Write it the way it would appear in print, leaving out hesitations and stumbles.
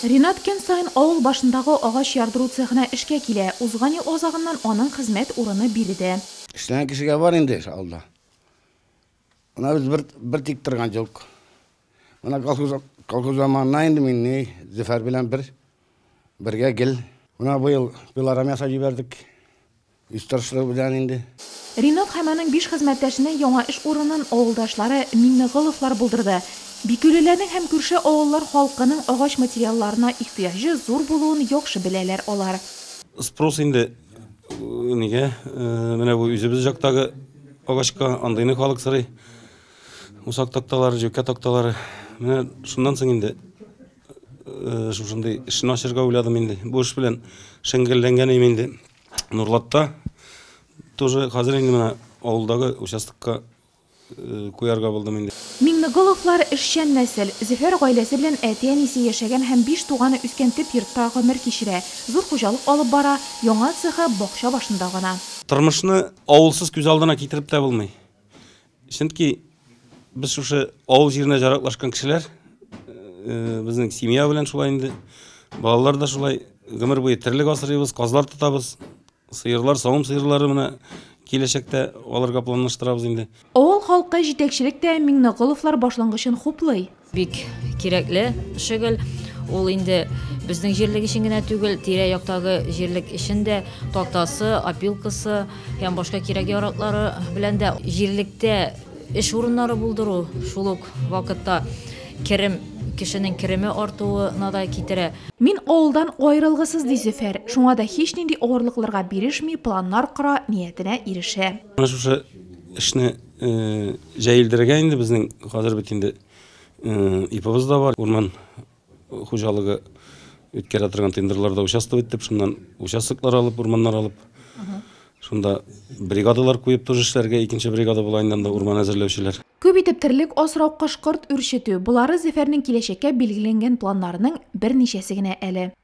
Ринат көн саен авыл башындагы агач ярдыру цехына эшкә килә. Узган ел азагыннан аның хезмәт урыны биредә. Эшләгән кешегә бар инде эш алда. Менә без бер, бер тик торган юк. Менә колхоз, колхоз заманына инде мин ни, Зөфәр белән бер бергә гел. Менә быел пилорам ясап җибәрдек. Үз тырышлыгы белән инде. Ринат һәм аның биш хезмәттәшенең яңа эш урынын авылдашлары Миңнеголовлар булдырды. Бикүлеләрнең һәм күрше авыллар халкының агач материалларына ихтыяҗы зур булуын яхшы беләләр алар. Спрос инде нигә, менә бу үзебез жактагы агачка андыйны халык сорый. Усак такталары, җөкә такталары. Менә шуннан соң инде шушындый эшне ачырга уйладым инде. Бу эш белән шөгыльләнгән идем инде. Нурлатта тоже хәзер инде менә авылдагы участокка куярга булдым инде. Миңнеголовлар эшчән нәсел. Зөфәр гаиләсе белән әти-әнисе яшәгән һәм биш туганы үскән төп йортта гомер кичерә. Зур хуҗалык алып бара, яңа цехы бакча башында гына. Тормышны авылсыз күз алдына китереп тә булмый. Чөнки без шушы авыл җиренә яраклашкан кешеләр, безнең семья белән шулай инде, балалар да шулай, гомер буе терлек асрыйбыз, казлар тотабыз, сыерлар, савым сыерлары менә киләчәктә алырга планлаштырабыз инде. Авыл халкы, җитәкчелек тә Миңнеголовлар башлангычын хуплый. Бик кирәкле шөгыль. Ул инде безнең җирлек өчен генә түгел, тирә-яктагы җирлек өчен дә тактасы, опилкасы һәм башка кирәк-яраклары белән дә җирлектә эш урыннары булдыру, шул ук вакытта керем, кешенең кереме артуына да китерә. Мин авылдан аерылгысыз, ди Зөфәр. Шуңа да һичнинди авырлыкларга бирешми, планнар кора, ниятенә ирешә. Менә шушы эшне җәелдерергә инде безнең хәзер бит инде ИПыбыз да бар. Урман хуҗалыгы үткәрә торган тендерларда участвовать итеп, шуннан участоклар алып, урманнар алып, шунда бригадалар куеп тоже эшләргә, икенче бригада була инде анда урман әзерләүчеләр. Күп итеп терлек асрау, кош-корт үрчетү, болары Зөфәрнең киләчәккә билгеләнгән планнарының берничәсе генә әле.